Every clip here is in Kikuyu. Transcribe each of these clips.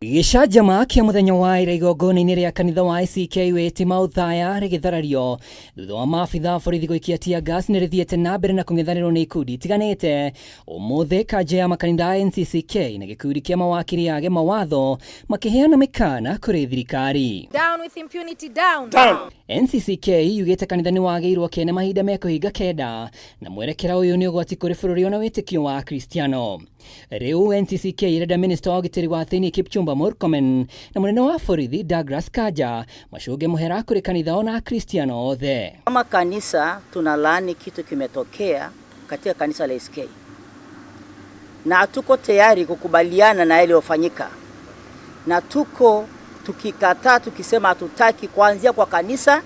Gĩcanjama kĩa mũthenya wa ira igongona-inĩ rĩa kanitha wa ACK Wĩtima Othaya rĩgĩtharario thutha wa maabitha a borithi gũikia tear gas nĩ rĩthiĩte na mbere na kũng'ethanĩrwo nĩ ikundi itiganĩte. Ũmũthĩ kanja ya makanitha a NCCK na gĩkundi kĩa mawakiri a mawatho makĩheana mĩkana kũrĩ thirikari. Down with impunity, down. Down. NCCK yugĩte kanitha nĩ wagĩirwo kene mahinda mekũhinga kenda na mwerekera ũyũ nĩ ũgwati kũrĩ bũrũri ona wĩtĩkio wa Akristiano. Rĩu NCCK ĩrenda minista wa ũgitĩri wa thĩinĩ Kipchumba Murkomen na mũnene wa borithi Douglas Kanja macũnge mũhera kũrĩ kanitha ona Akristiano othe. Kama kanisa tunalaani kitu kimetokea katika kanisa la SK na hatuko tayari kukubaliana na yaliyofanyika, na tuko tukikataa tukisema hatutaki, kuanzia kwa kanisa,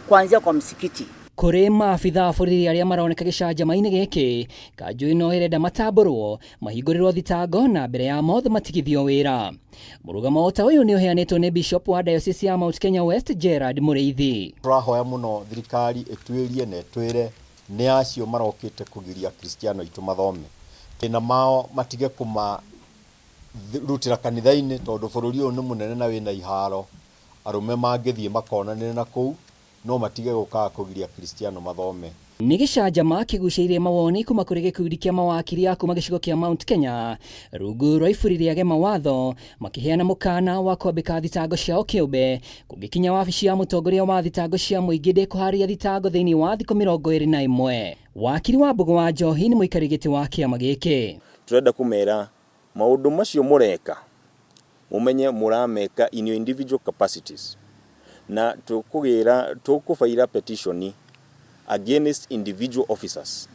kuanzia kwa msikiti. Kũrĩ maabitha a borithi arĩa maroneka gĩcanjama-inĩ gĩkĩ, kanjũ ĩno ĩrenda matambũrwo, mahingũrĩrwo thitango na mbere ya mothe matigithio wĩra. Mũrũgamo ta ũyũ nĩ ũheanĩtwo nĩ Bishop wa Diocese ya Mount Kenya West Gerard Mũrĩithi. Tũrahoya mũno thirikari ĩtuĩrie na ĩtwĩre nĩ acio marokĩte kũgiria Akristiano aitũ mathome. Thĩna mao matige kũmarutĩra kanitha-inĩ tondũ bũrũri ũyũ nĩ mũnene na wĩna iharo. Arũme mangĩthiĩ makonanĩre na kũu no matige gũkaga kũgiria Akristiano mathome. Nĩ gĩcanjama kĩgucĩirie mawoni kuma kũrĩ gĩkundi kĩa mawakiri a kuma gĩcigo kĩa Mount Kenya rungu rwa iburi rĩa mawatho makĩheana mũkana wa kwambĩka thitango ciao kĩũmbe kũngĩkinya wabici ya mũtongoria wa thitango cia mũingĩ ndĩkũharia thitango thĩinĩ wa thikũ 21. Wakiri wa Mbũgũ wa Njohi nĩ mũikari gĩtĩ wa kĩama gĩkĩ. Tũrenda kũmera maũndũ macio mũreka mũmenye mũrameka in your individual capacities, na tũkũgĩra tũkũbaira petition against individual officers,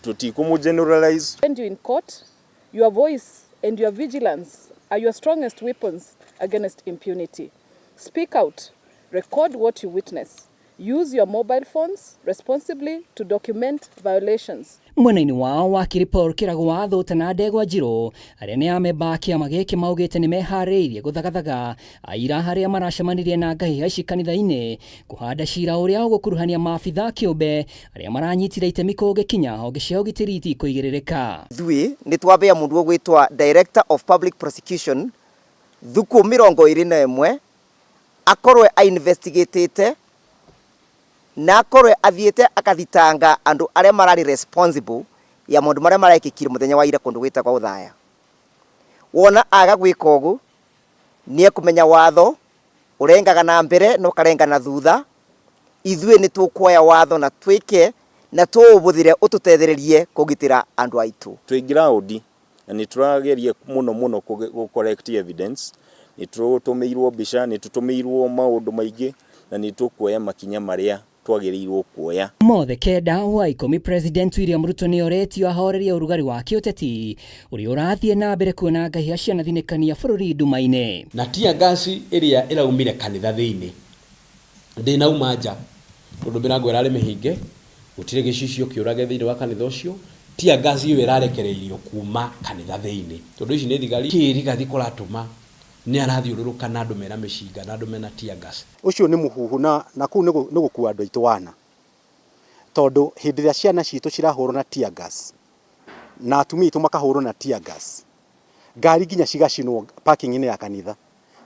tũtikũmũ generalize. When you're in court, your voice and your vigilance are your strongest weapons against impunity. Speak out, record what you witness, use your mobile phones responsibly to document violations. Mwena-inĩ wao wakiri Paul Kĩrago wa Thũta na Ndegwa Njirũ arĩa nĩ amemba a kĩama gĩkĩ maugĩte nĩ meharĩirie gũthagathaga aira harĩa maracemanirie na ngahĩha ici kanitha-inĩ kũhanda cira ũrĩa ũgũkuruhania maabitha kĩũmbe arĩa maranyitire itemi kũngĩkinya honge cia ũgitĩri itikũigĩrĩrĩka. Ithuĩ nĩ twambĩa mũndũ ũgwĩtwa Director of Public Prosecution thukũ 21 akorwe ainvestigatĩte na akorwe athiĩte akathitanga andũ arĩa mararĩ responsible ya maũndũ marĩa marekĩkire mũthenya wa ira kũndũ gwĩtagwo Othaya. Wona aga gwĩka ũguo nĩ ekũmenya watho ũrengaga na mbere na ũkarenga na thutha. Ithuĩ nĩ tũkuoya watho na twĩke na tũũbũthĩre ũtũtethererie kũgitĩra andũ aitũ. Twĩ ground na nĩ tũrageria mũno mũno gũ collect evidence, nĩ tũtũmĩirwo mbica, nĩ tũtũmĩirwo maũndũ maingĩ na nĩ tũkuoya makinya marĩa twagĩrĩirwo kuoya. Mothe kenda wa ikũmi President William Ruto nĩ oretio ahorerie ũrugarĩ wa kĩũteti ũrĩa ũrathiĩ na mbere kuona ngahĩha cianathinĩkania bũrũri nduma-inĩ. Na tear gas ĩrĩa ĩraumire kanitha thĩinĩ ndĩnauma nja tondũ mĩrango ĩrarĩ mĩhinge, gũtirĩ gĩcicio kĩũrage thĩinĩ wa kanitha ũcio. Tear gas ĩyo ĩrarekereirio kuma kanitha thĩinĩ tondũ ici nĩ thigari. Kĩ Rigathi kũratũma nĩ arathiũrũrũka na andũ mena mĩcinga na andũ mena tear gas. Ũcio nĩ mũhuhu na kũu nĩ gũkua andũ aitũ wana, tondũ hĩndĩ ĩrĩa ciana citũ cirahũrwo na tear gas na atumia aitũ makahũrwo na tear gas, ngari nginya cigacinwo parking-inĩ ya kanitha,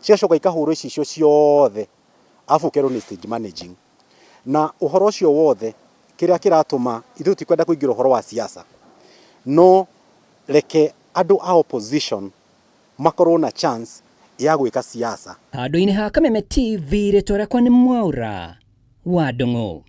cigacoka ikahũrwo icicio ciothe, arabu ũkerwo nĩ stage managing. Na ũhoro ũcio wothe kĩrĩa kĩratũma ithuĩ tutikwenda kũingĩra ũhoro wa siasa, no reke andũ a opposition makorwo na chance ya gwĩka siasa. Handũ-inĩ ha Kameme TV, rĩtwa rĩakwa nĩ Mwaura wa Ndung'u.